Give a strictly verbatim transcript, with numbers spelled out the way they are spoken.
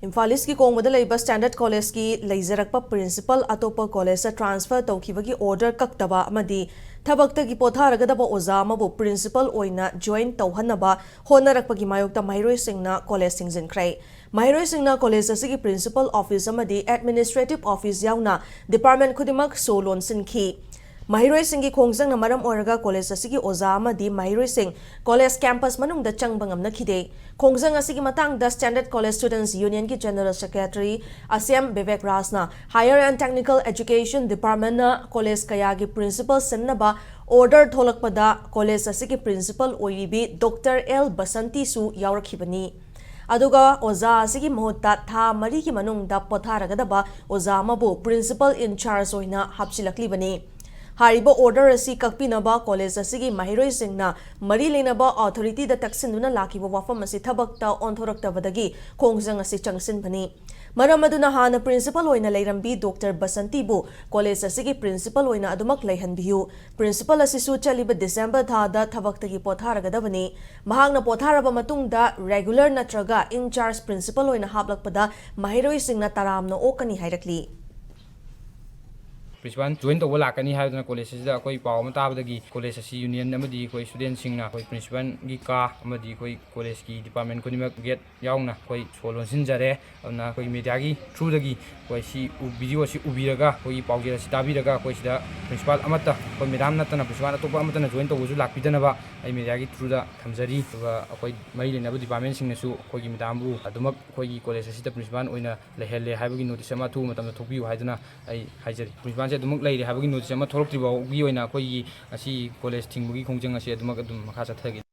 ꯏꯝꯐꯥꯜ ꯏꯁꯀꯤ ꯀꯣꯡꯕꯗ ꯂꯩꯕ ꯁ꯭ꯇꯦꯟꯗꯔꯗ ꯀꯣꯂꯦꯖꯀꯤ ꯂꯩꯖꯔꯛꯄ ꯄ꯭ꯔꯤꯟꯁꯤꯄꯜ ꯑꯇꯣꯞꯄ ꯀꯣꯂꯦꯖꯇ ꯇ꯭ꯔꯥꯟꯁꯐꯔ ꯇꯧꯈꯤꯕꯒꯤ ꯑꯣꯔꯗꯔ ꯀꯛꯇꯕ ꯑꯃꯗꯤ ꯊꯕꯛꯇꯒꯤ ꯄꯣꯊꯥꯔꯒꯗꯕ ꯑꯣꯖꯥ ꯑꯃꯕꯨ ꯄ꯭ꯔꯤꯟꯁꯤꯄꯜ ꯑꯣꯏꯅ ꯖꯣꯏꯟ ꯇꯧꯍꯟꯅꯕ ꯍꯣꯠꯅꯔꯛꯄꯒꯤ ꯃꯥꯌꯣꯛꯇ ꯃꯍꯩꯔꯣꯏꯁꯤꯡꯅ ꯀꯣꯂꯦꯖ ꯊꯤꯡꯖꯤꯟꯈ꯭ꯔꯦ꯫ ꯃꯍꯩꯔꯣꯏꯁꯤꯡꯅ ꯀꯣꯂꯦꯖ ꯑꯁꯤꯒꯤ ꯄ꯭ꯔꯤꯟꯁꯤꯄꯜ ꯑꯣꯐꯤꯁ ꯑꯃꯗꯤ ꯑꯦꯗꯃꯤꯅꯤꯁꯇ꯭ꯔꯦꯇꯤꯚ ꯑꯣꯐꯤꯁ ꯌꯥꯎꯅ ꯗꯤꯄꯥꯔꯠꯃꯦꯟ ꯈꯨꯗꯤꯡꯃꯛ ꯁꯣ ꯂꯣꯟꯁꯤꯟꯈꯤ꯫ ꯃꯍꯩꯔꯣꯏꯁꯤꯡꯒꯤ ꯈꯣꯡꯖꯪꯅ ꯃꯔꯝ ꯑꯣꯏꯔꯒ ꯀꯣꯂꯦꯖ ꯑꯁꯤꯒꯤ ꯑꯣꯖꯥ ꯑꯃꯗꯤ ꯃꯍꯩꯔꯣꯏꯁꯤꯡ ꯀꯣꯂꯦꯖ ꯀꯦꯝꯄꯁ ꯃꯅꯨꯡꯗ ꯆꯪꯕ ꯉꯝꯅꯈꯤꯗꯦ꯫ ꯈꯣꯡꯖꯪ ꯑꯁꯤꯒꯤ ꯃꯇꯥꯡꯗ ꯁ꯭ꯇꯦꯟꯗꯔꯗ ꯀꯣꯂꯦꯖ ꯁ꯭ꯇꯨꯗꯦꯟꯠꯁ ꯌꯨꯅꯤꯌꯟꯒꯤ ꯖꯦꯅꯔꯦꯜ ꯁꯦꯀ꯭ꯔꯦꯇꯔꯤ ꯑꯁꯦꯝ ꯕꯤꯕꯦꯛ ꯔꯥꯖꯅ ꯍꯥꯌꯔ ꯑꯦꯟ ꯇꯦꯛꯅꯤꯀꯦꯜ ꯑꯦꯖꯨꯀꯦꯁꯟ ꯗꯤꯄꯥꯔꯠꯃꯦꯟꯅ ꯀꯣꯂꯦꯖ ꯀꯌꯥꯒꯤ ꯄ꯭ꯔꯤꯟꯁꯤꯄꯜ ꯁꯤꯟꯅꯕ ꯑꯣꯔꯗꯔ ꯊꯣꯛꯂꯛꯄꯗ ꯀꯣꯂꯦꯖ ꯑꯁꯤꯒꯤ ꯄ꯭ꯔꯤꯟꯁꯤꯄꯜ ꯑꯣꯏꯔꯤꯕꯤ ꯗꯣꯛꯇꯔ ꯑꯦꯜ ꯕꯁꯟꯇꯤꯁꯨ ꯌꯥꯎꯔꯛꯈꯤꯕꯅꯤ꯫ ꯑꯗꯨꯒ ꯑꯣꯖꯥ ꯑꯁꯤꯒꯤ ꯃꯍꯨꯠꯇ ꯊꯥ ꯃꯔꯤꯒꯤ ꯃꯅꯨꯡꯗ ꯄꯣꯊꯥꯔꯒꯗꯕ ꯑꯣꯖꯥ ꯑꯃꯕꯨ ꯄ꯭ꯔꯤꯟꯁꯤꯄꯜ ꯏꯟꯆꯥꯔꯖ ꯑꯣꯏꯅ ꯍꯥꯞꯆꯤꯜꯂꯛꯂꯤꯕꯅꯤ꯫ ꯍꯥꯏꯔꯤꯕ ꯑꯣꯔꯗꯔ ꯑꯁꯤ ꯀꯛꯄꯤꯅꯕ ꯀꯣꯂꯦꯖ ꯑꯁꯤꯒꯤ ꯃꯍꯩꯔꯣꯏꯁꯤꯡꯅ ꯃꯔꯤ ꯂꯩꯅꯕ ꯑꯣꯊꯣꯔꯤꯇꯤꯗ ꯇꯛꯁꯤꯟꯗꯨꯅ ꯂꯥꯛꯈꯤꯕ ꯋꯥꯐꯝ ꯑꯁꯤ ꯊꯕꯛꯇ ꯑꯣꯟꯊꯣꯔꯛꯇꯕꯗꯒꯤ ꯈꯣꯡꯖꯪ ꯑꯁꯤ ꯆꯪꯁꯤꯟꯕꯅꯤ꯫ ꯃꯔꯝ ꯑꯗꯨꯅ ꯍꯥꯟꯅ ꯄ꯭ꯔꯤꯟꯁꯤꯄꯜ ꯑꯣꯏꯅ ꯂꯩꯔꯝꯕꯤ ꯗꯣꯛꯇꯔ ꯕꯁꯟꯇꯤꯕꯨ ꯀꯣꯂꯦꯖ ꯑꯁꯤꯒꯤ ꯄ꯭ꯔꯤꯟꯁꯤꯄꯜ ꯑꯣꯏꯅ ꯑꯗꯨꯃꯛ ꯂꯩꯍꯟꯕꯤꯌꯨ꯫ ꯄ꯭ꯔꯤꯟꯁꯤꯄꯜ ꯑꯁꯤꯁꯨ ꯆꯠꯂꯤꯕ ꯗꯤꯁꯦꯝꯕꯔ ꯊꯥꯗ ꯊꯕꯛꯇꯒꯤ ꯄꯣꯊꯥꯔꯒꯗꯕꯅꯤ꯫ ꯃꯍꯥꯛꯅ ꯄꯣꯊꯥꯔꯕ ꯃꯇꯨꯡꯗ ꯔꯦꯒꯨꯂꯔ ꯅꯠꯇ꯭ꯔꯒ ꯏꯟꯆꯥꯔꯖ ꯄ꯭ꯔꯤꯟꯁꯤꯄꯜ ꯑꯣꯏꯅ ꯍꯥꯞꯂꯛꯄꯗ ꯃꯍꯩꯔꯣꯏꯁꯤꯡꯅ ꯇꯔꯥꯝꯅ ꯑꯣꯛꯀꯅꯤ ꯍꯥꯏꯔꯛꯂꯤ꯫ ꯄ꯭ꯔꯤꯟꯁꯤꯄꯥꯜ ꯖꯣꯏꯟ ꯇꯧꯕ ꯂꯥꯛꯀꯅꯤ ꯍꯥꯏꯗꯨꯅ ꯀꯣꯂꯦꯖ ꯑꯁꯤꯗ ꯑꯩꯈꯣꯏ ꯄꯥꯎ ꯑꯃ ꯇꯥꯕꯗꯒꯤ ꯀꯣꯂꯦꯖ ꯑꯁꯤ ꯌꯨꯅꯤꯌꯟ ꯑꯃꯗꯤ ꯑꯩꯈꯣꯏ ꯁ꯭ꯇꯨꯗꯦꯟꯠꯁꯤꯡꯅ ꯑꯩꯈꯣꯏ ꯄ꯭ꯔꯤꯟꯁꯤꯄꯥꯜꯒꯤ ꯀꯥ ꯑꯃꯗꯤ ꯑꯩꯈꯣꯏ ꯀꯣꯂꯦꯖꯀꯤ ꯗꯤꯄꯥꯔꯠꯃꯦꯟ ꯈꯨꯗꯤꯡꯃꯛ ꯒꯦꯠ ꯌꯥꯎꯅ ꯑꯩꯈꯣꯏ ꯁꯣ ꯂꯣꯟꯁꯤꯟꯖꯔꯦ꯫ ꯑꯗꯨꯅ ꯑꯩꯈꯣꯏ ꯃꯦꯗꯤꯌꯥꯒꯤ ꯊ꯭ꯔꯨꯗꯒꯤ ꯑꯩꯈꯣꯏ ꯁꯤ ꯎ-, ꯚꯤꯗꯤꯑꯣ ꯑꯁꯤ ꯎꯕꯤꯔꯒ ꯑꯩꯈꯣꯏꯒꯤ ꯄꯥꯎꯖꯦꯜ ꯑꯁꯤ ꯇꯥꯕꯤꯔꯒ ꯑꯩꯈꯣꯏ ꯁꯤꯗ ꯄ꯭ꯔꯤꯟꯁꯤꯄꯥꯜ ꯑꯃꯠꯇ, ꯑꯩꯈꯣꯏ ꯃꯦꯗꯥꯝ ꯅꯠꯇꯅ ꯄ꯭ꯔꯤꯟꯁꯤꯄꯥꯜ ꯑꯇꯣꯞꯄ ꯑꯃꯠꯇꯅ ꯖꯣꯏꯟ ꯇꯧꯕꯁꯨ ꯂꯥꯛꯄꯤꯗꯅꯕ ꯑꯩ ꯃꯦꯗꯤꯌꯥꯒꯤ ꯊ꯭ꯔꯨꯗ ꯊꯝꯖꯔꯤ꯫ ꯑꯗꯨꯒ ꯑꯩꯈꯣꯏ ꯃꯔꯤ ꯂꯩꯅꯕ ꯗꯤꯄꯥꯔꯠꯃꯦꯟꯁꯤꯡꯅꯁꯨ ꯑꯩꯈꯣꯏꯒꯤ ꯃꯦꯗꯥꯝꯕꯨ ꯑꯗꯨꯃꯛ ꯑꯩꯈꯣꯏꯒꯤ ꯀꯣꯂꯦꯖ ꯑꯁꯤꯗ ꯄ꯭ꯔꯤꯟꯁꯤꯄꯥꯜ ꯑꯣꯏꯅ ꯂꯩꯍꯜꯂꯦ ꯍꯥꯏꯕꯒꯤ ꯅꯣꯇꯤꯁ ꯑꯃ ꯑꯊꯨꯕ ꯃꯇꯝꯗ ꯊꯣꯛꯄꯤꯌꯨ ꯍꯥꯏꯗꯨꯅ ꯑꯩ ꯍꯥꯏꯖꯔꯤ꯫ ꯄ꯭ꯔꯤꯟꯁꯤꯄꯥꯜꯁꯦ ꯑꯗꯨꯃꯛ ꯂꯩꯔꯦ ꯍꯥꯏꯕꯒꯤ ꯅꯣꯇꯤꯁ ꯑꯃ ꯊꯣꯛꯂꯛꯇ꯭ꯔꯤ ꯐꯥꯎꯒꯤ ꯑꯣꯏꯅ ꯑꯩꯈꯣꯏꯒꯤ ꯑꯁꯤ ꯀꯣꯂꯦꯖ ꯊꯤꯡꯕꯒꯤ ꯈꯣꯡꯖꯪ ꯑꯁꯤ ꯑꯗꯨꯃꯛ ꯑꯗꯨꯝ ꯃꯈꯥ ꯆꯠꯊꯒꯅꯤ꯫